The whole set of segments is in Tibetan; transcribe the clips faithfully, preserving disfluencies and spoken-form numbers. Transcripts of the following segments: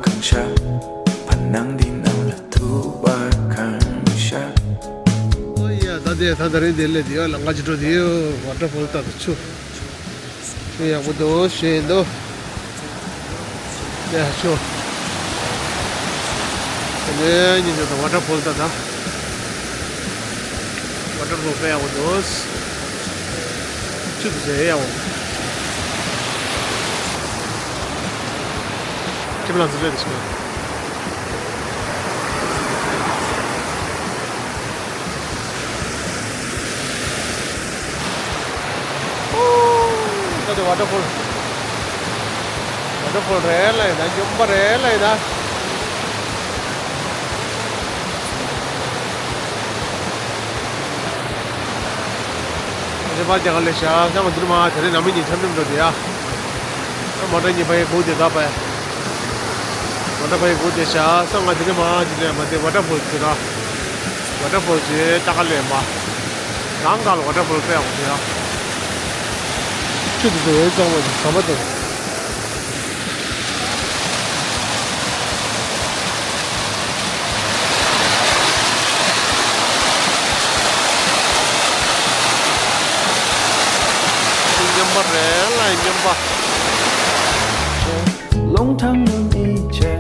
གང་ཤར། བར་སྣང་འདི་ནང་ལ་ཐུག་པ་གང་ཤར། ཨོ་ཡ། ད་དེ་ད་ད་རིང་དེ་ལས་དེ་ཡོད་ལ་ང་ཅི་འགྲོ་དེ་ཡོད། ཝ་ཊར་ཕོལ་ལྟ་དུ་ཆུ། ཆུ་ཡག་པོ་འདུག་ཞེས་འདུག་ཡ་ཆུ། དེ་ནས་ཉིན་ཅོ་དང་ཝ་ཊར་ཕོལ་ལྟ་ད། ཝ་ཊར་ཕོལ་དཔེ་ཡག་པོ་འདུག་ཆུ་དེ་ཚོ་ཡག་པོ། ཁྱིམ་ལ་ཚོ་རེད་ཤག་ད་དེ་ཝ་ཊར་ཕོལ། ཝ་ཊར་ཕོལ་རེད་ལ་ཡིན་ན་སྨྱོན་པ་རེད་ལ་ཡིན་ན། རེ་བ་རྒྱག་ལས་བྱ་ས་ང་འདིར་མ་དེ་རིང་ནང་མི་གཉིས་འཆམ་འཆམ་འགྲོ་དེ་ཡ། ཨ་མ་འདྲ་གཉིས་པ་ཡི་སྒུག་དེ་ད་པ་ཡ། མ་འདྲ་པ་ཡི་སྒུག་དེ་བྱ་ས་ང་དེ་རིང་མ་དེ་ནས་མ་དེ་ཝ་ཊར་ཕོལ་དེ་ར། ཝ་ཊར་ཕོལ་དེ་ལྟ་ག་ལས་མ། གང་ག་ལ་ཝ་ཊར་ཕོལ་དཔེ་ཡག་པོ་དེ་ཡ། ཆུ་དེ་ཚོ་འོད་གཙང་མ་དེ་ཟ་མ་དེ། སྨྱོན་པ་རེད་ལ་སྨྱོན་པ། ལོང་ཐང་ངུ་མི་ཆེ།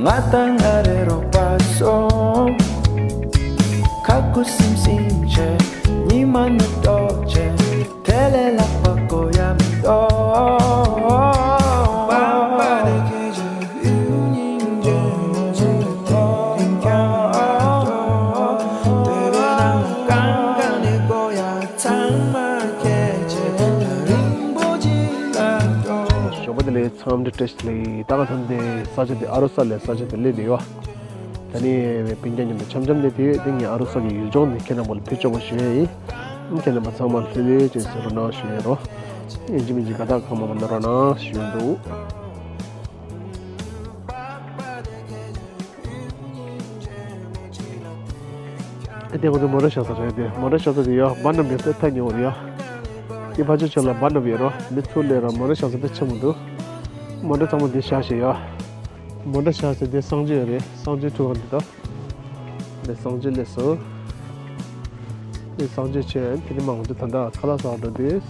ང་དང་ང་རེ་རོགས་པ་སོང་། ཁ་ཁུ་སིམ་སིམ་ཆེ། ཉི་མ་ནུབ་ཏོ་ཆེ། དེ་ལས་ལྷག་པ་དགོས་ཡ་མི་འདུག་ཞོགས་པ་དེ་ལས་འཚམས་འདྲི་བཀྲ་ཤིས་བདེ་ལེགས། ད་ག་ཐོན་ཏེ་ས་ཆ་དེ་ཨ་རོ་ས་ལས་ས་ཆ་དེ་སླེབས་ཡོད། ད་ནི་སྤུན་ཀྱག་མཉམ་དུ་འཆམ་འཆམ་ནས་དེ་དེ་ངས་ཨ་རོ་ས་གི་ཡུལ་ལྗོངས་ནས་ཁྱེད་རྣམ་པ་ལ་ཕེབས་ཆོག་པ་ཞུ་ཡ་ཡིན། ཁྱེད་རྣམ་པ་ཚང་མ་ལ་ལྷོད་ལྷོད་བྱས་སུ་རོགས་གནང་ཞུ་ཡ་རོ། ཡིན་གཅིག་མིན་གཅིག་དགའ་རྟགས་གང་མང་མང་གནང་རོགས་གནང་ཞུ་ཡ་འདུག་ཨ་དེ་ཁོ་ཚོ་མོ་ཊ་བཞག་ས་རེད། དེ་མོ་ཊ་བཞག་ས་དེ་ཡོད། སྦ་ནམ་ཡོད་ས་ཐག་ཉེ་བོ་རེད་ཡ། དེ་ཕར་ཕྱོགས་ཕྱོགས་ལ་སྦ་ནམ་ཡོད་རོ། མི་ཚུར་སླེབས་ར་མོ་ཊ་བཞག་ས་དེ་ཆེན་མོ་འདུག་མོ་ཊ་ཚང་མ་འདི་བཞག་བཞག་ཡོད། མོ་ཊ་བཞག་ས་དེ་གསང་སྤྱོད་རེད། གསང་སྤྱོད་ཐུག་ག་འདི་དང་། འདི་གསང་སྤྱོད་སླེབས་སོང་། འདི་གསང་སྤྱོད་ཆེ། དེ་ནི་མང་པོ་ད་ལྟ་ཁ་ལག་ཟ་འགྲོ་དུས།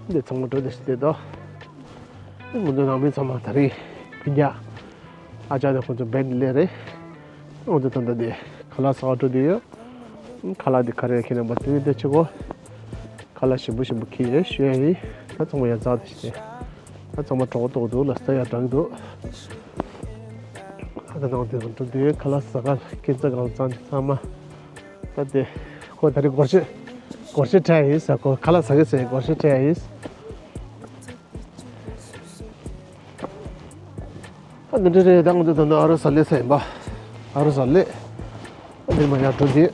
འདི་ཚང་མ་འགྲོ་དེ་ཞིག་དེ་དང་། ང་ཚོ་ནང་མི་ཚང་མ་ད་རེས་སྤུན་ཀྱག་ཨ་ཅག་དང་ཁོ་ཚོ་བན་སླེབས་རེད། ང་ཚོ་ད་ལྟ་འདི་ཁ་ལག་ཟ་འགྲོ་དུས་ཡོད། ཁ་ལག་འདི་ག་རེ་ཁྱེད་རྣམ་པ་དེ་འདི་ཆུ་གོ་ཁ་ལག་ཞིམ་པོ་ཞིམ་པོ་ཁྱེར་ཡོད་ཞུ་ཡ་ཡིན། ད་ཚང་མ་ཡར་འཛེགས་ཏེ་ཞུ་ཡ། ད་ཚང་མ་གྲོགས་པོ་ཏོག་འདུག་ལ་ས་ཡ་འགྲང་འདུག་ད་ནང་དེ་རུ་འགྲོ་དུས་ཁ་ལག་ཟ་ག་སྐྱིད་འཛེག་གང་ཚང་ཚང་མ། ད་དེ་ཁོ་ད་རེས་སྒོར་གཞས་སྒོར་གཞས་འཁྲབ་ཡིན་ས། ཁོ་ཁ་ལག་ཟ་གི་ཟེར་སྒོར་གཞས་འཁྲབ་ཡིན། ཨ་འདི་འདྲ་རེད། ད་ང་ཚོ་ད་ནི་ཨ་རོ་ས་སླེབས་ས་ཡིན་པ། ཨ་རོ་ས་སླེབས། ཨ་འདིར་མ་ཡར་འགྲོ་འདི།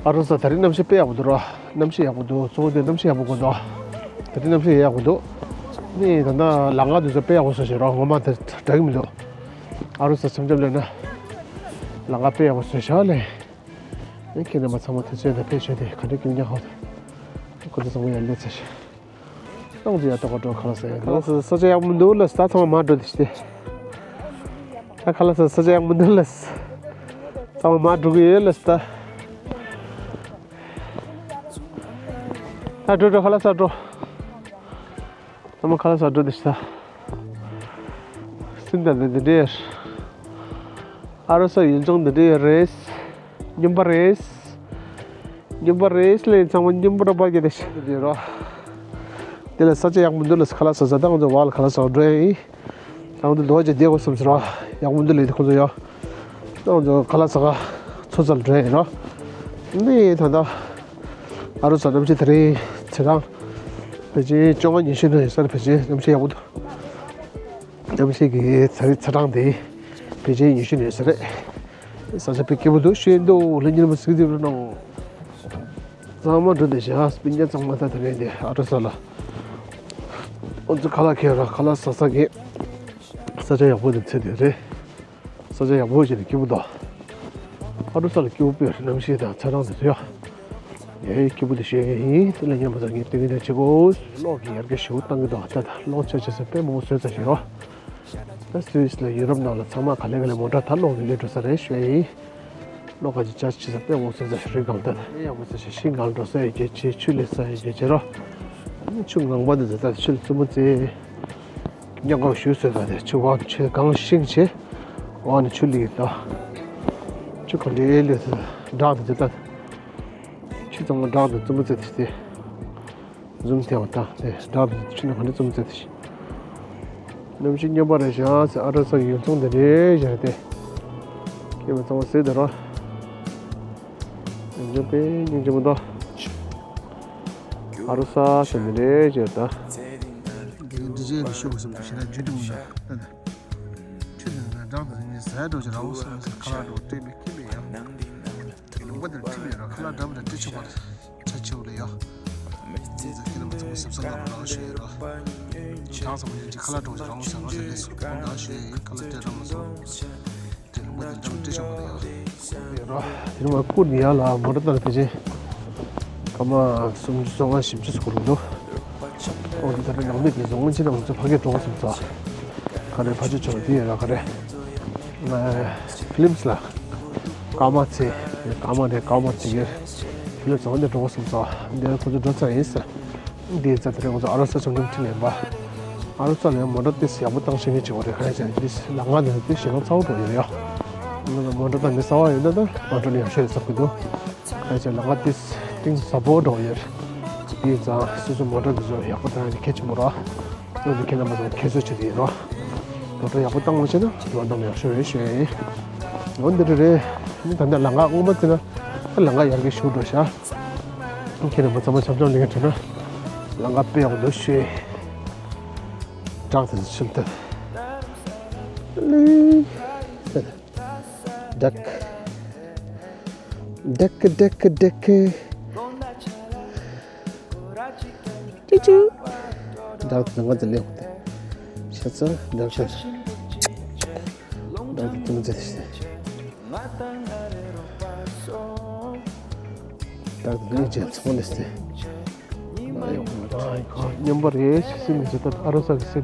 ཨ་རོ་ས་ད་རིང་གནམ་གཤིས་དཔེ་ཡག་པོ་འདུག་ར། གནམ་གཤིས་ཡག་པོ་འདུག་གཙོ་བོ་དེ་གནམ་གཤིས་ཡག་པོ་དགོས་འདུག་ད་རིང་གནམ་གཤིས་ཡག་པོ་འདུག་ནི་ད་ལྟ་ལམ་ཁ་དེ་ཚོ་དཔེ་ཡག་པོ་བཟོས་བཞག་ར། ངོ་མ་དེ་འདྲ་གི་མི་འདུག་ཨ་རོ་ས་འཆམ་འཆམ་སླེབས་ན་ལམ་ཁ་དཔེ་ཡག་པོ་བཟོས་བཞག་ལས། ཁྱེད་རྣམ་པ་ཚང་མ་དུས་ཚོད་དང་ཕེབས་བྱས་ཏེ་ག་འདྲ་སྐྱིད་ཉག་ཧོ། ཁོ་ཚོ་ཚང་མ་ཡར་སླེབས་ཚར་ཤག་ཏང་ཅི་ཡ་ཏོག་ཀ་ཏོག་ཁ་ལག་ཟ་ཡ། ཁ་ལག་ཟ་ས་ཆ་ཡག་མི་འདུག་ལ་ས་ཚང་མ་མར་འགྲོ་དེ་ཤི་སྟེ། ད་ཁ་ལག་ཟ་ས་ཆ་ཡག་མི་འདུག་ལ་ས་ཚང་མ་མར་འགྲོ་གི་ཡོད་ལ་ས། ད་འགྲོ་འགྲོ་ཁ་ལག་ཟ་འགྲོ། ཚང་མ་ཁ་ལག་ཟ་འགྲོ་དེ་ཤི་ད། སིན་ད་འདི་འདི་འདྲས། ཨ་རོ་ས་ཡུལ་ལྗོངས་འདི་འདྲས་རེད། སྨྱོན་པ་རེད། སྨྱོན་པ་རེད་ལས་ཚང་མ་སྨྱོན་པ་ར་པ་གི་དེ་ཤི་འདི་རོ། དེ་ལ་ས་ཆ་ཡག་མི་འདུག་ལ་ཁ་ལག་ཟ་ཟ་ད་ང་ཚོ་བ་ལ་ཁ་ལག་ཟ་འགྲོ་ཡིན། ད་ང་ཚོ་ལོ་རྒྱུས་བསྡད་དགོས་བསམ་ཟེར་རོ། ཡག་མི་འདུག་ལས་དེ་ཁོ་ཚོ་ཡོ། ད་ང་ཚོ་ཁ་ལག་ཟ་ག་ཚོ་ཚལ་འགྲོ་ཡིན་རོ། འདི་ད་ད། ཨ་རོ་ས་གནམ་གཤིས་དེ་རིང་ཚེས་གྲངས་ཕལ་ཆེར་བཅོ་ལྔ་ཉི་ཤུ་ནང་ཡོད་ས་རེད། ཕལ་ཆེར་གནམ་གཤིས་ཡག་པོ་འདུག་གནམ་གཤིས་ཀྱི་ཚ་རི་ཚ་གྲང་དེ་ཕལ་ཆེར་ཉི་ཤུ་ནས་ཟེར་རེད། ས་ཆ་དཔེ་སྐྱིད་པོ་འདུག་ཤེས་འདུག་ལྷན་རྒྱས་རྣམ་པ་གཟིགས་འདུག་རུ་ནང་། ཚང་མ་འགྲོ་བསྡད་བཞག་སྤུན་ཀྱག་ཚང་མ་ད་དེ་རིང་དེ་ཨ་ཀྲོ་ས་ལ། ཨོ་ཙི་ཁ་ལག་ཁྱེར་ར་ཁ་ལག་ཟ་ས་གི་ས་ཆ་ཡག་པོ་དེ་ཚེ་དེ་རེད། ས་ཆ་ཡག་པོ་ཞིག་ནས་སྐྱིད་པོ་འདུག་ཨ་ཀྲོ་ས་ལ་སྐྱིད་པོ་དཔེ་རེད། གནམ་གཤིས་དང་ཚ་གྲང་དེ་ཚོ་ཡ། ཡ་ཡི་སྐྱིད་པོ་དེ་ཤེས་ཡིན། དེ་ལ་ཉན་པ་ཚོ་ངས་སྟོན་གི་ན་བྱེད་དགོས། གློག་གི་ཡར་རྒྱས་ཞེ་པོ་བཏང་གི་འདུག་ད་ད་གློག་ཆ་ཆེ་ས་དཔེ་མང་པོ་བཟོས་ཚར་ཞིག་རོ། ད་སུད་སི་ལ་ཡུ་རོབ་ནང་ལ་ཚང་མ་ག་ལེ་ག་ལེ་མོ་ཊ་ད་གློག་གི་སླེབས་འགྲོ་ས་རེད་ཞུ་ཡ་ཡིན། གློག་ཁ་ཅིག་ཅར་ཇི་བྱེད་ས་དཔེ་འོང་ས་ས་རི་སྒང་ད་ཡག་པོ་ས་ཞིང་སྒང་འགྲོ་ས་ཡོད་རྒྱུ་ཆེ། ཆུ་ལེན་ས་ཡོད་རྒྱུ་ཆེ་རོ། ཆུ་ངང་པ་འདི་ཚོ་ད་ཆུ་ལ་བཙུན་མོ་རྩེ། ཉག་ག་ཞུ་ཟེར་ད་དེ་ཆུ་བ་ཆུ་གང་ཤིང་ཆེ། འོག་ནས་ཆུ་ལི་ད། ཆུ་ག་འདྲའི་ལོས་ད་བྲག་ད་དེ་ད། ཆུ་ཚང་མ་བྲག་ད་བཙུན་མོ་རྩེ་དེ་དེ། ཟུམ་ཐེ་བ་དང་དེ་འདྲ་བའི་ཕྱི་ནས་ག་འདྲ་བཙུན་མོ་རྩེ་དེ་ཤི། གནམ་གཤིས་སྙོམས་པ་རེད་ཤག་ཟེར། ཨ་རོ་ས་གི་ཡུལ་ཚོང་དེ་རེད་ཤག་དེ། སྐྱེས་པ་ཚང་མ་ཟེར་དེ་རོ། ཡང་སྙོམས་པའི་སྙིང་རྗེ་མོ་འདུག་ཨ་རོ་ས་ཟེར་དེ་རེད་ཤག་ད། འདི་རྗེས་ལ་ཤོག་བསམ་དུ་ཞེ་དྲག་འཇུ་དུ་མི་འདུག་ད་ད། ཆུ་དེ་ནས་འགྲམ་དུ་ངས་ཟས་འགྲོ་ཅི་ར་འོ་སོང་ཟེར་ཁ་ལག་འགྲོ་སྤྲད་པའི་ཁྱི་མེད་ཡང་། དེ་ལུང་པ་དེར་ཁྲིད་པའི་ར་ཁ་ལག་འདྲ་མི་འདྲ་སྤྲད་ཆོག་པ་རེད། ཆ་ཆེའུ་ལ་ཡོད། དེ་ཚོ་ཁྱེད་རྣམ་པ་ཚང་མ་གཟབ་གཟབ་གནང་རོགས་གནང་ཞུ་ཡོད་རོགས། གྲངས་ཚང་མ་ཡིན་གྱི་ཁ་ལག་འགྲོ་ཅི་ར་འོ་ཟེར་རོགས་ཟེར་ལས་སུ་གོང་དང་ཞུ་ཡོད་ཡིན། ཁ་ལག་སྤྲད་ར་མ་སོང་། དེ་ལུང་པ་དེར་འདྲ་མི་འདྲ་སྤྲད་ཆོག་པ་རེད་ཡོད། ཡོད་རོགས། དེ་ནས་མར་ཁུར་ནས་ཡར་ལ་མོ་ཊ་བཏང་ནས་ཕལ་ཆེར། སྐར་མ་སུམ་ཅུ་སོ་ལྔ་བཞི་བཅུ་ཙམ་འགོར་གྱི་འདུག་ཨོ་དེ་ལྟར་ནང་མི་དེ་བཟོ་ངོ་ཅི་དང་ང་ཚོ་ཕ་གིར་འགྲོ་བསམ་ཚོགས། ག་རེ་ཕ་ཆོས་ཆོས་དེ་ཡོད་ལ་ག་རེ། ཕི་ལིམ་སི་ལ། སྐར་མ་ཚེ། སྐར་མ་རེ་སྐར་མ་དེ་གར། ཕི་ལིམ་སི་འོ་འདི་འགྲོ་བསམ་ཚོགས་འདིར་ཁོ་ཚོ་འགྲོ་ཚར་ཡིན་ཟེར། འདི་ཚ་དེ་རེ་ང་ཚོ་ཨ་རོ་ས་ཆུང་ཆུང་ཁྲིད་ལེན་པ། ཨ་རོ་ས་ལ་ཡང་མོ་ཊ་ཏིས་ཡག་པོ་བཏང་ཤེས་མཁན་ཅིག་ཡོད་རེད། ག་རེ་བྱས་ཏིས་ལ་ང་ནི་ཏིས་ཞེ་ལོང་ཚ་བོ་འགྲོ་ཡོད་ཡོད། ང་ཚོ་མོ་ཊ་ད་མི་ས་བ་ཡོད་ན་ད་མོ་ཊ་ནི་ཡག་ཤོས་ཡོད་ཚ་གི་འདུག་ག་རེ་བྱས་ལ་ང་ཏིས་གཏིང་ཟབ་པོ་འགྲོ་ཡོད་རེད། དེ་ཙང་སོ་སོ་མོ་ཊ་འདི་ཚོ་ཡག་པོ་བཏང་ཡ་གལ་ཆེན་པོ་རེད། ང་ཚོ་ཁྱེད་རྣམ་པ་ཚོ་ཁྱེད་ཚོ་བྱེད་ཀྱི་ཡིན་རོགས། མོ་ཊ་ཡག་པོ་བཏང་མ་ཤེས་ན་དེ་བ་བཏང་ན་ཡག་ཤོས་རེད་ཞུ་ཡ་ཡིན། འོ་འདི་འདྲ་རེད། ནི་ད་ལྟ་ལམ་ཁ་སྔོན་མ་བརྩིས་ན་ད་ལམ་ཁ་ཡར་རྒྱས་ཤུགས་འགྲོ་ཤག་ཁྱེད་རྣམ་པ་ཚང་མ་འཆམ་འཆམ་ལེན་གྱི་འགྲོ་ན་ལམ་ཁ་དཔེ་ཡག་པོ་འདུག་ཞུ་ཡ་ཡིན། བྲག་དེ་ཚོ་ཆུ་འདི། ལི། ཌེག་ཌེག་ཌེག་ཌེག་ཅུ་ཅུ། ཌེག་དེ་ང་ཚོ་ལེན་ཧོ་དེ། ཤ་ཚ་ཌེག་ཤ་ཚ། ཌེག་དེ་ང་ཚོ་ལེན་ཤ། ཌེག་དེ་ང་ཚོ་ཚོང་ལེན་ཤ། སྙོམས་པ་རེད། ཤི་སི་མི་ཚོ་ད་ཨ་རོ་ས་གི་སི།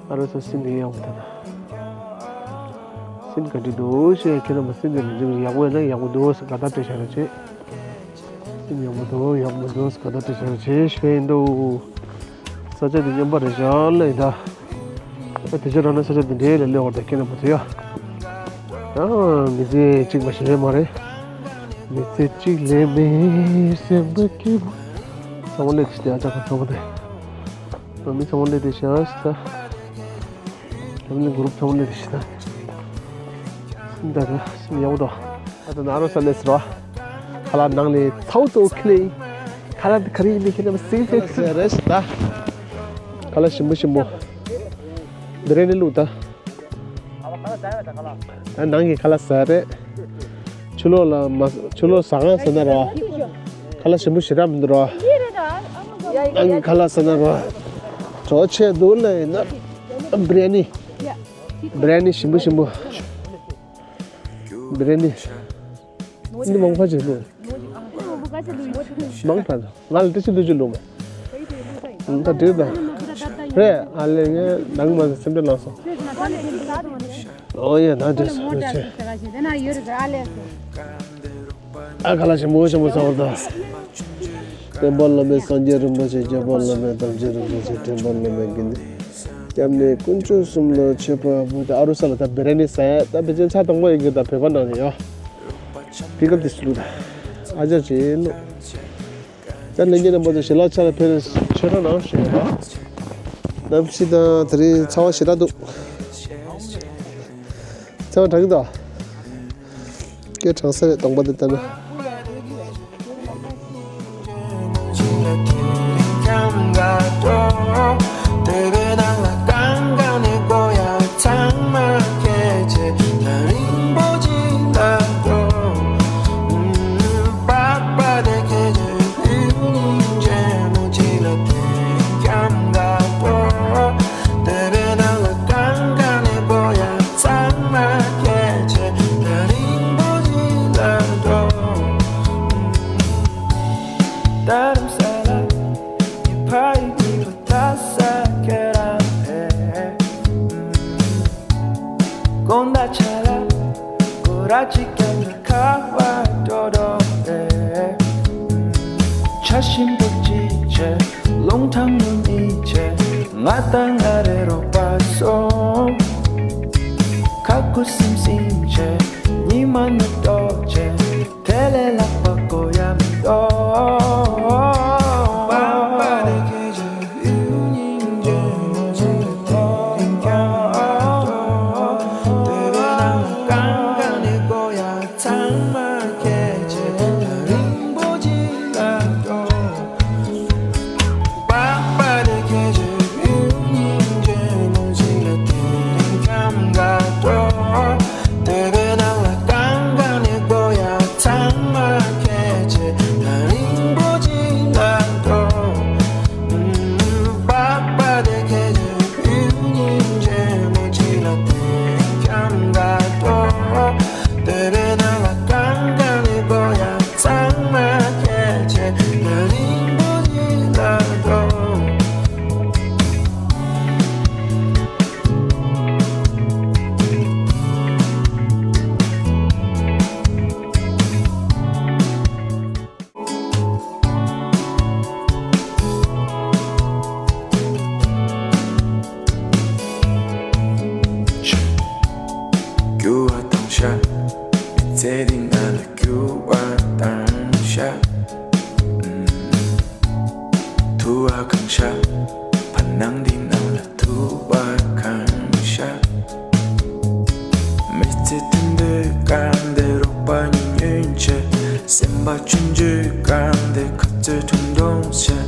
ཨ་རོ་ས་སིན་དེ་ཡག་པོ་ད་ན། སིན་ག་འདྲ་འདུག་ཞེས་ཁྱེད་རྣམ་པ་སིན་དེ་ལ་འཇིམ་ཡག་པོ་ཡོད་ན་ཡག་པོ་འདུག་ཟེར་དགའ་ད་སྤྲད་བཞག་རོགས་བྱེད། སིན་ཡག་པོ་འདུག་ཡག་པོ་འདུག་ཟེར་དགའ་ད་སྤྲད་བཞག་རོགས་བྱེད་ཞུ་ཡིན་འདུག་ས་ཆ་དེ་སྙོམས་པ་རེད་བཞག་ལ་ཡིན་ད། ཨ་དེ་ཆ་རང་ན་ས་ཆ་དེ་འདྲའི་ལ་སླེབས་བར་དུ་ཁྱེད་རྣམ་པ་ཚོ་ཡ། ཡང་མི་ཚེ་གཅིག་མ་ཞིག་རེད་མ་རེད། མི་ཚེ་གཅིག་ལས་མེད་སེམས་པ་སྐྱིད་པོ། ཚང་མ་སླེབས་ཤིག་དེ་ཨ་ཅག་གི་གྲོགས་པོ་དེ། ང་མི་ཚང་མ་སླེབས་དེ་བཞག་ཤི་ད། ང་མི་གུ་རུབ་ཚང་མ་སླེབས་དེ་ཤི་ད། སེམས་ད་ད་སེམས་ཡག་པོ་འདུག་ད་ད་ན་རོ་ས་སླེབས་སི་རོ། ཁ་ལག་ནང་ལས་ཚའོ་ཚའོ་ཁི་ལེ། ཁ་ལག་དེ་ག་རེ་ཡིན་མིན་ཁྱེད་རྣམ་པ་སེམས་ཕེབས་སི་རེད་ཤི་ད། ཁ་ལག་ཞིམ་པོ་ཞིམ་པོ། འདི་རེ་ནི་ལུག་ད། ད་ནང་གི་ཁ་ལག་ཟ་རེད། ཆུ་ལོག་ལ་མ་ཆུ་ལོག་ཟ་ཁང་ཟེར་ན་ར། ཁ་ལག་ཞིམ་པོ་ཞེ་དྲག་མི་འདུག་ར། ཨང་ཁ་ལག་ཟེར་ན་ར། གྲོགས་ཆེ་འདུག་ལ་ཡིན་ན། བི་རི་ཡ་ནི། བི་རི་ཡ་ནི་ཞིམ་པོ་ཞིམ་པོ། བི་རི་ཡ་ནི། འདི་མང་པ་ཅིག་ལུག་མང་པ་ང་ལ་ཏི་ཤི་ལུ་ཅི་ལུག་མ། ད་འདྲི་ད། རེད་ཨ་ལེ་ངས་ནང་མ་སེམས་ཁྲལ་ལངས་སོང་། ཨོ་ཡ་ད་འདྲི་སོང་རེད་ཆེ། ཨ་ཁ་ལག་ཞིམ་པོ་ཞིམ་པོ་ཟ་བར་ད། བསྟན་པ་བླ་མེད་སངས་རྒྱས་རིན་པོ་ཆེ། སྐྱོབ་པ་བླ་མེད་དམ་ཆོས་རིན་པོ་ཆེ། འདྲེན་པ་བླ་མེད་དགེ་འདུན། སྐྱབས་གནས་དཀོན་མཆོག་གསུམ་ལ་མཆོད་པ་འབུལ། ད་ཨ་རུ་ས་ལ་ད་བི་རི་ཡ་ནི་ཟ་ཡ་ད་བི་ཅན་ཆ་དང་པོ་ཡིན་གྱི་ད་བོད་པ་ནང་ནས་ཡོད། ཕི་ཀབ་དེ་སུ་ལུག་ད། ཨ་ཅག་ཅེ་ལུག་ད་ལྷན་རྒྱས་རྣམ་པ་ཚོ་ཞལ་ལག་ཆ་ལ་ཕེབས་ནས་ཆོས་གྲོགས་གནང་ཞུ་ཡ་ཡོད། གནམ་གཤིས་དང་དེ་རིང་ཚ་བ་ཞེ་དྲག་འདུག་ཚ་བ་དྲག་གི་འདུག་སྐད་གྲགས་ས་རེད་གདོང་པ་དེ་ལྟ་ན། ཞིམ་པོ་ཅིག་བྱས། རླུང་ཐང་ངུ་གཉིས་བྱས། ང་དང་ང་རེ་རོགས་པ་སོང་། ཁ་ཁུ་སིམ་སིམ་བྱས། ཉི་མ་ནུབ་ཏོ་བྱས། དེ་ལས་ལྷག་པ་དགོས་ཡ་མི་འདུག་རྒྱུ་བ་དང་ཤ། མི་ཚེ་འདི་ང་ལ་རྒྱུ་བ་དང་ཤ། ཨུམ། དུ་བ་གང་ཤ། བར་སྣང་འདི་ནང་ལ་དུ་བ་གང་ཤ། མི་ཚེ་དུད་འགྲོའི་སྒང་དེ་རོགས་པ་ཉུང་ཉུང་བྱས། སེམས་པ་ཆུང་ཆུང་སྒང་དེ་ཁ་རྩོད་ཐུང་ཐུང་བྱས།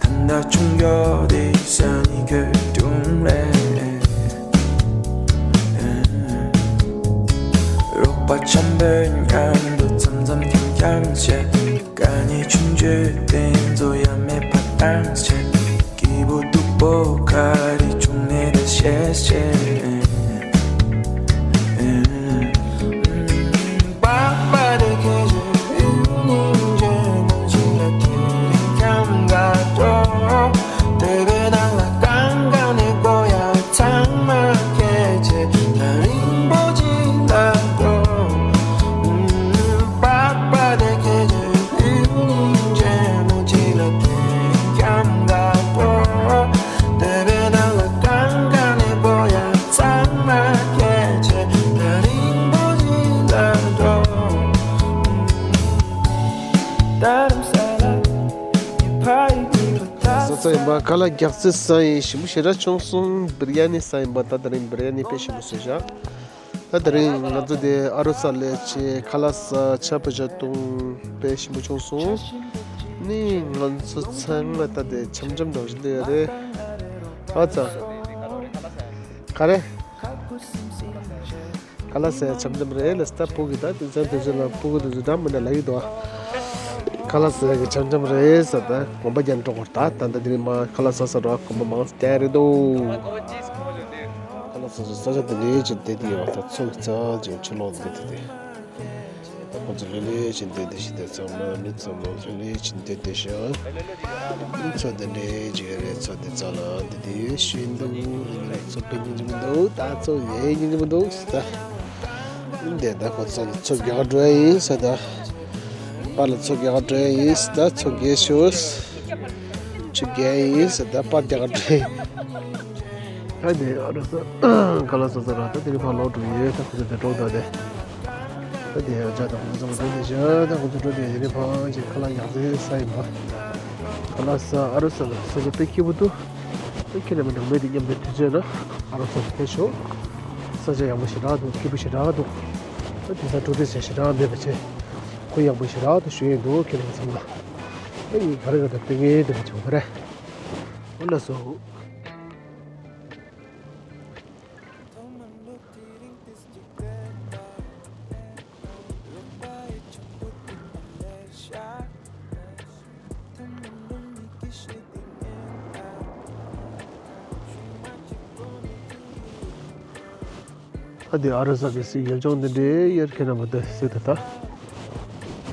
ད་ལྟ་ཆུང་ཡོད་དེ་ས་ནི་གོད་ཐུང་རེད། རོགས་པ་འཆམ་པོའི་མཉམ་དུ་འཆམ་འཆམ་འཁྱམ་འཁྱམ་བྱས། དཀའ་ངལ་ཆུང་ཆུང་དེ་ཚོ་ཡ་མེད་པ་བཏང་བྱས། སྐྱིད་པོ་སྡུག་པོ་ག་རེ་བྱུང་ནས་ད་བཤད་བཤད། ས་ཆ་ཡིན་པ་ཁ་ལག་རྒྱག་རྩེ་ས་ཡིན། ཞིམ་པོ་ཞེ་དྲག་བྱུང་སོང་། བིར་ཡ་ནི་ས་ཡིན་པ། ད་དེ་རིང་བིར་ཡ་ནི་དཔེ་ཞིམ་པོ་བཟོས་བཞག་ད་དེ་རིང་ང་ཚོ་དེ་ཨ་རོ་ས་ལ་ཆེ་ཁ་ལག་ཟ་ཆ་བོ་ཆ་བཏུང་དཔེ་ཞིམ་པོ་བྱུང་སོང་། ནི་ང་ཚོ་ཚང་མ་ད་དེ་འཆམ་འཆམ་འདྲ་བོ་ཞིག་འདི་ཡོད་རེད། ཨ་ཙ། ག་རེ། ཁ་ལག་ཟ་ཡ་འཆམ་འཆམ་རེད་ལ། ད་ཕྲུ་གུ་ད་དེ་ཚོ་དེ་ཚོ་ལ་ཕྲུ་གུ་དེ་ཚོ་འདྲ་མི་འདྲ་ལབ་ཀྱི་འདུག་ཁ་ལག་ཟ་ཡ་གི་འཆམ་འཆམ་རེད་ཟེར། ད་གོམ་པ་རྒྱག་འགྲོ་དགོས། ད་ད་ད་དེ་རིང་མ་ཁ་ལག་ཟ་ཟ་འགྲོ་གོམ་པ་མང་སྟེ་རེད་འདུག་ཁ་ལག་ཟ་ཟ་ས་ཆ་དེ་ལས་ཅིག་བསྡད་དེ་ཡོད་པ། ད་ཚོགས་ཀྱི་རྩ་ཅིག་ཆུ་ལོག་འདི་དེ་དེ། ད་ཁོ་ཚོ་ལྷོད་ལྷོད་བྱས་བསྡད་བསྡད་ཤག་ད་ཚང་མ་མི་ཚང་མ་ལྷོད་ལྷོད་བྱས་བསྡད་བསྡད་ཤག་མཚོ་དེ་འདྲས་ཅིག་རེད། མཚོ་དེ་རྩ་ལ་འདི་དེ་ཤིན་ཏུ་མཚོ་དཔེ་སྙིང་རྗེ་མི་འདུག་ད་མཚོ་ཡེ་སྙིང་རྗེ་མི་འདུག་ད་འདི་ད་ཁོ་ཚོ་ལ་མཚོ་རྒྱག་འགྲོ་ཡ་ཡིན་ས། ད་པཱ་ལགས་མཚོ་རྒྱག་འགྲོ་ཡ་ཡིན་ས། ད་མཚོ་རྒྱག་ཤོག་ཆུ་རྒྱག་ཡ་ཡིན་ས། ད་པཱ་རྒྱག་འགྲོ་ཡ་ཡིན། ད་དེ་ཨ་རོ་ས་ཁ་ལག་ཟ་ས་ར། ད་དེ་རིང་ཕར་ལོག་འགྲོ་གི་ཡོད། ད་ཁོ་ཚོ་དེ་གྲོགས་དང་དེ། ད་དེ་ཡང་ཇ་དང་ཁོ་ཚོ་འགྲོ་དེ་བཞག་ད་ཁོ་ཚོ་འགྲོ་དེ་དེ་རིང་ཕར་ཅིག་ཁ་ལག་རྒྱག་རྩེ་ས་ཡིན་པ། ཁ་ལག་ཟ་ཨ་རོ་ས་ལ་ས་ཆ་དཔེ་སྐྱིད་པོ་འདུག་ད་ཁྱེད་རྣམ་པ་ནང་མི་དེ་མཉམ་དུ་དུས་ཚོད་ན་ཨ་རོ་ས་ལ་ཕེབས་ཤོག་ས་ཆ་ཡག་པོ་ཞེ་དྲག་འདུག་སྐྱིད་པོ་ཞེ་དྲག་འདུག་ད་དེང་སང་འགྲོ་དེ་ས་ཞེ་དྲག་མེད་པ་བྱས། ཁོ་ཡག་པོ་ཞེ་དྲག་འདུག་ཞུ་ཡས་འདུག་ཁྱེད་རྣམ་པ་ཚང་མ། ད་ཡིན་ག་རེ་ག་ད་དཔེ་ངན་དེ་མ་བྱུང་བ་རེད། འོ་ལགས་སོ། ཨ་དེ་ཨ་རོ་ས་གི་སི་ཡབ་ལྗོངས་འདི་འདྲའི་ཡར་ཁྱེད་རྣམ་པ་འདི་གཟིགས་ད་ལྟ།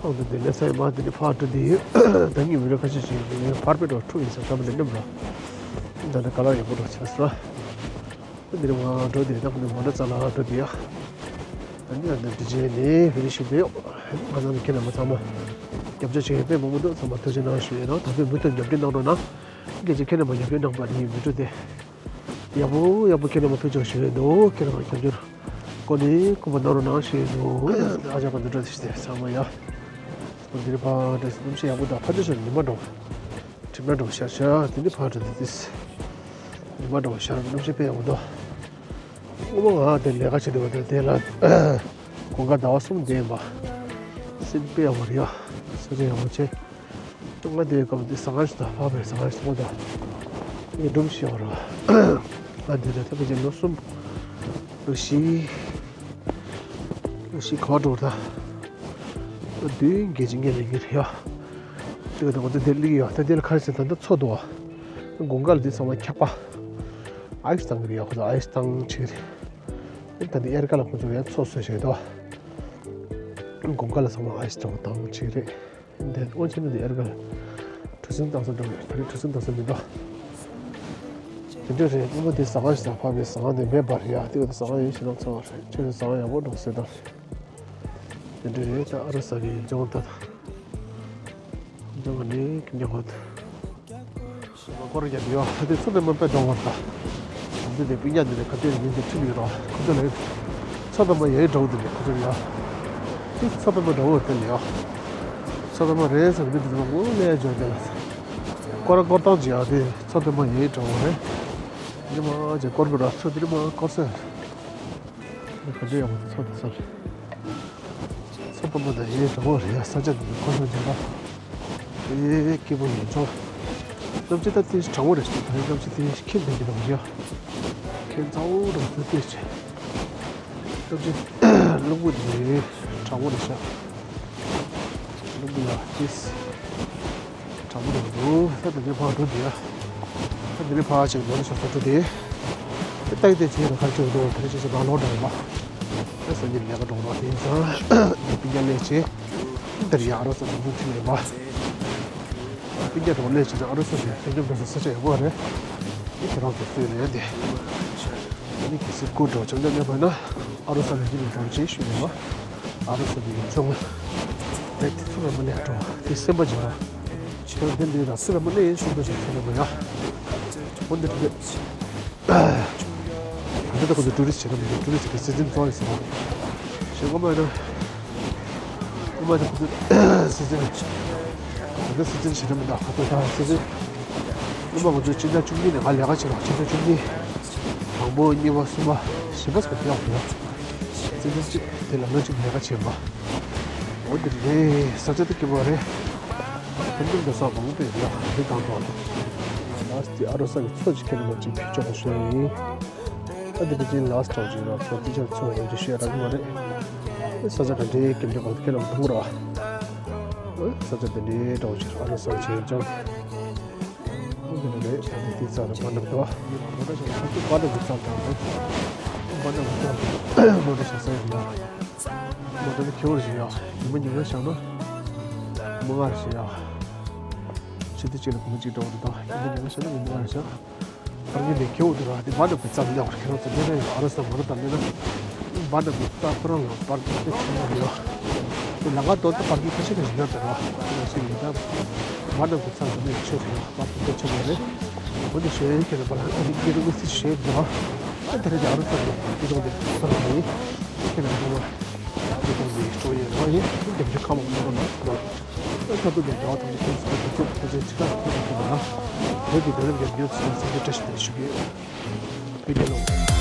ཨ་འདི་འདི་ལས་ས་ཡི་མ་འདི་འདྲའི་ཕར་འགྲོ་འདི་ཡོད། ད་ངས་མི་རོ་ཁ་ཤས་ཤིག་ཡོད་ཕར་པེ་འགྲོ་འཁྲུག་ཡིན་ས་ཁ་མི་འདི་འགྲིམ་རོ། ད་ནི་ཀ་ལར་ཡག་པོ་འགྲོ་ཆགས་སོ། འདིར་ང་འགྲོ་དེ་རེད། ད་ཁོ་ནི་མོ་ཊ་རྩ་ལ་འགྲོ་དེ་ཡ། ཨ་ནི་ཨ་ནི་འདི་རྗེས་ནས་བེ་རི་ཤུ་བེ། ང་ཚང་གི་ཁྱེད་རྣམ་པ་ཚང་མ། རྒྱབ་སྐྱོར་བྱེད་མཁན་དཔེ་མང་པོ་འདུག་ཚང་མ་ཐུགས་རྗེ་གནང་ཞུ་ཡས་ཡིན་ནོ། ད་དཔེ་མུ་མཐུད་རྒྱབ་སྐྱོར་གནང་རོགས་གནང་། སྐད་ཆ་ཁྱེད་རྣམ་པ་རྒྱབ་སྐྱོར་གནང་པ་ནི་མི་འགྲོ་སྟེ། ཡག་པོ་ཡག་པོ་ཁྱེད་རྣམ་པ་ཐུགས་རྗེ་ཆེ་ཞུ་ཡས་འདུག་ཁྱེད་རང་རྒྱབ་སྐྱོར་སྐོར་ནས་སྐུ་པར་གནང་རོགས་གནང་ཞུ་ཡས་འདུག་ཨ་ཅག་པ་འདི་འགྲོ་དེ་ཞིག་སྟེ་ཚང་མ་ཡ། འདིར་ཕར་འདྲ་སྣུམ་ཞིག་ཡག་པོ་དང་ཕ་ཚོ་ཞོར་ཉི་མ་འགྲོ། གྲིབ་ནག་འགྲོ་ཤར་ཤར་དེ་འདི་ཕར་འགྲོ་དེ་དེ། ཉི་མ་འགྲོ་ཤར་སྣུམ་ཞིག་དཔེ་ཡག་པོ་འདུག་སྔོན་མ་ང་དེ་ལས་ཀ་བྱེད་དུས་པ་དེ་དེ་ལ་དགུན་ཁ་ཟླ་བ་གསུམ་བསྡད་ཡིན་པ། སེམས་དཔེ་ཡག་པོ་རེད་ཡ། ས་ཆ་ཡག་པོ་བྱས། ང་དེའི་སྐབས་དེ་ཟ་ཁང་ཞིག་དང་ཕ་བའི་ཟ་ཁང་ཞིག་མཐོང་དང་། ངས་སྒྲུང་ཞིག་ཡོད་རེད། ང་འདི་ལ་ཐབས་ཤེས་ལོ་གསུམ། ལོ་བཞི། ལོ་བཞི་ག་པར་འགྲོ་ད། ལོ་བདུན་བརྒྱད་ཅིག་ངས་ལས་ཀྱི་རེད་ཡ། དེ་ག་དེ་ང་ཚོ་འདིར་སླེབས་ཀྱི་ཡོད། ད་འདི་ལ་ཁ་ཤས་ད་ལྟ་མཚོ་འདུག་བ། དགུན་ཁ་ལ་འདི་ཚང་མ་འཁྱག་པ། ཨའི་སི་བཏང་གི་རེད་ཡ། ཁོ་ཚོ་ཨའི་སི་བཏང་བྱེད་ཀྱི་རེད། ད་འདི་དབྱར་ཁ་ལ་ཁོ་ཚོ་ཡང་མཚོ་བཟོས་བྱས་འདུག་དགུན་ཁ་ལ་ཚང་མ་ཨའི་སི་བཏང་བཏང་བྱེད་ཀྱི་རེད། འདི་དབང་ཆེན་འདི་དབྱར་ཁ་ལ་གྲུ་གཟིངས་བཏང་ས་འགྲོ་གི་རེད། ད་རེས་གྲུ་གཟིངས་བཏང་ས་མི་འདུག་དེ་འདྲ་རེད། སྔོན་མ་དེ་ཟ་ཁང་ཞིག་དང་ཕ་བའི་ཟ་ཁང་དེ་མེད་པ་རེད་ཡ། དེ་ག་དེ་ཟ་ཁང་ཡིན་ཞེ་ན་ཚོ་རེད། ཁྱེད་ཚོ་ཟ་ཁང་ཡག་པོ་འགྲོ་ཟེར་དང་། དེ་འདྲ་རེད། ད་ཨ་རོ་ས་གི་ལྗོངས་ད་ལྗོངས་ནས་ཀྱི་ཉོ་གོ་ད་སྐོར་རྒྱབ་ཡོད། དེ་མཚོ་པདྨ་དཔེ་འགྲོ་བར་ད། འདི་དེ་སྤུན་ཀྱག་འདི་ནས་ཁ་གཏད་ཉིན་དེ་ཁྲིད་ཡོད་རོགས། ཁོ་ཚོ་ལ་མཚོ་པདྨ་ཡའི་འགྲོ་འདི་ནས་ཁོ་ཚོ་ཡ། དེ་མཚོ་པདྨ་འགྲོ་འོ་དེ་ལ་ཡ། མཚོ་པདྨ་རེད་ཟེར་མི་འདི་ཚོ་ངོ་ལས་འཇོག་དེ་ལ། སྐོར་སྐོར་སྟངས་ཀྱི་ཡ་དེ་མཚོ་པདྨ་ཡའི་འགྲོ་འོ་རེད། འདི་མ་ཅེ་སྐོར་གི་ར་མཚོ་འདི་མ་སྐོར་ཟེར། ག་འདྲ་ཡག་པོ་འདུག་མཚོ་དེ་ས་རེད། མཚོ་པདྨ་དང་ཡའི་གྲོགས་པོ་རེད་ཡ། ས་ཆ་འདི་ནི་ཁོ་ཚོ་འཇོན་པ། ཨེ་སྐྱིད་པོ་ཡོད་ཆོག་གནམ་གཤིས་ད་ཏིས་གྲང་མོ་རེད་ཤག་ད་རེས་གནམ་གཤིས་ཏིས་ཁྱིམ་ལྡན་གྱི་འདུག་ཡ། ཁྱིམ་ཚ་བོ་འདུག་ད་ཏིས་ཆེ། གནམ་གཤིས་རླུང་བུ་འདི་གྲང་མོ་རེད་ཤག་རླུང་བུ་ཡ་ཏིས། དྲང་པོ་རེད་འདུག་ད་འདི་ནས་ཕར་འགྲོ་འདི་ཡ། ད་འདི་ནས་ཕར་ཅིག་ནོར་ཤོར་ས་འགྲོ་དེ། ད་ལྟ་དེ་བྱས་ན་ཁ་ཆེ་འདུག་ད་རེས་ཅིག་ཅིག་རང་ལོག་འགྲོ་ཡོད་པ། ད་སང་ཉིན་ལས་ཀ་འགྲོ་རོགས་དེ་ཡིན་ཙང་། སྤུན་ཀྱག་སླེབས་བྱས། འདིར་ཡ་ཨ་རོ་ས་འགྲོ་འགྲོ་ཁྲིད་ཡོད་པ། སྤུན་ཀྱག་འགྲོ་སླེབས་བྱས་ན་ཨ་རོ་ས་ནས་ཕན་ཚུན་འགྲོ་ས་ས་ཆ་ཡོད་པ་རེད། འདི་ཁྱེད་རང་ཚོ་སུས་ལས་འདི། ཨ་ནི་གལ་སྲིད་སྐུ་འགྲོ་བྱང་ཆ་མེད་པ་ན་ཨ་རོ་ས་ལ་ཡིན་ནས་འགྲོ་ཅེས་ཞུས་ཡོད་པ། ཨ་རོ་ས་ནས་ཡིན་ཆོག་གི། རེད་དེ་ཚོ་ར་མ་ལས་འགྲོ་དེ་སེམས་པ་སྦྱང་རོགས། ཁྱོད་འདི་འདི་ར་སུ་ར་མ་ལས་ཡིན་ཤོག་འགྲོ་ཞིག་ཚོ་ར་མ་ཡ། འོ་འདི་འདི། ད་ལྟ་ཁོ་ཚོ་ཊུ་རི་སི་བྱེད་ན་མི་འདུག་ཊུ་རི་སི་གི་སི་ཛིན་རྫོགས་ཡིན་ཟེར་བ། ཞེས་ངོ་མ་ཡིན་ན། ངོ་མ་ཡིན་ན་ཁོ་ཚོ་སི་ཛིན། ད་ལྟ་སི་ཛིན་བྱེད་ན་མི་འདུག་ཁ་ཐོག་ད་སི་ཛིན། ངོ་མ་ང་ཚོས་སྤྱི་ཟླ་བཅུ་གཉིས་ནས་ང་ལས་ཀ་བྱེད་རོགས། སྤྱི་ཟླ་བཅུ་གཉིས། དང་པོ་གཉིས་པ་གསུམ་པ་བཞི་པ་ཟེར་བ་དེ་ཡག་པོ་ཡོད། སྤྱི་ཟླ་གཅིག་དེ་ལ་ལོ་གཅིག་ལས་ཀ་བྱེད་པ། འོ་དེ་རེད། ས་ཆ་དེ་སྐྱིད་པོ་རེད། ཁོང་ཚོ་འདི་ས་མང་པོ་ཡོད་ཡ་དེ་གང་ཐོག་ལ། ལ་སི་ཊི་ཨ་རོ་ས་གི་མཚོ་ཅིག་ཁྱེར་ནས་ཅིག་ཕུལ་ཆོག་པ་ཞུ་ཡ་ཡིན། ཨ་དེ་དེ་ཅིག་ལ་སི་ཊི་ཅིག་ཡོད་ཚོ་དེ་ཅིག་མཚོ་ཡོད་ཅིག་ཞུ་ཡ་རག་གི་མ་རེད། ས་ཆ་ག་འདྲའི་སྐྱིད་པོ་གང་ཁྱེར་ནས་མཐོང་རོགས། ས་ཆ་དེ་འདྲའི་འདྲ་བོ་ཅིག་ཨ་རོ་ས་ཅིག་ཡོད་ཅང་། འོ་དེ་རེད། ད་ནི་དེ་རྩ་ལ་པར་འདྲ་འདུག་མོ་ཊ་བཞག་ས་ཚོ་པར་འདྲ་གི་རྩ་དང་པར་འདྲ་གི་རྩ་མོ་ཊ་བཞག་ས་ཡོད་ན། མོ་ཊ་ནི་ཁེ་བོར་བཞག་ཡ། ཉི་མ་ཉིན་གང་བཞག་ན་མི་ལྔ་རེ་བཞག་ཡ། ཕྱི་དུས་གཅིག་ལ་བུ་མོ་གཅིག་འདྲ་བོ་རེད་ད། ཉི་མ་ཉིན་གང་བཞག་ན་མི་ལྔ་རེ་བཞག་པར་གྱི་ལས་ཁེ་བོ་འདུག་ར། དེ་པར་འདྲ་གི་རྩ་ལ་ཡོད་རེད། ཁྱེད་རང་ཚོ་སླེབས་ན་ཡང་ཨ་རོ་ས་མོ་ཊ་དང་སླེབས་ན། འབའ་ནག་གི་རྩ་ཁོ་རང་ལ་པར་དེ་ཆེན་པོ་རེད། དེ་ལ་ཁ་ཏོག་ཏོག་པར་གྱི་ཁ་ཤས་ཀྱི་ཡོད་དེ་ར། དེ་ལ་ཞིག་ཡིན་ད། འབའ་ནག་གི་རྩ་འདི་ནས་ཆེ་རེད། པར་དེ་ཆེན་པོ་རེད། འོ་དེ་ཞོན་ཁྱེད་རང་པར་ཨ་ནི་ཀི་རུ་སི་ཞོན་དེ་ར། ཨ་དེ་རེད། ཨ་རུ་ས་རེད། དེ་དོང་དེ་ས་རེད། ཁྱེད་རང་ཚོ་དེ་དོང་དེ་སྤྲོ་ཡས་ར་ཡིན། དེ་འདྲ་ཁ་མང་པོ་ན་ལ། ཨ་ཁ་ཏོག་དེ་ར་དང་དེ་ཚོ་དེ་ཚོ་དེ་ཚོ་ཅི་ལ་དེ་ཚོ་ན། བོད་ཀྱི་རྒྱལ་རབས་ཀྱི་ཉོ་ཚོང་སེམས་ཅན་བཀྲ་ཤིས་བདེ་ལེགས་ཞུ་གི་ཡོད། བོད་རྒྱལ་ལོ།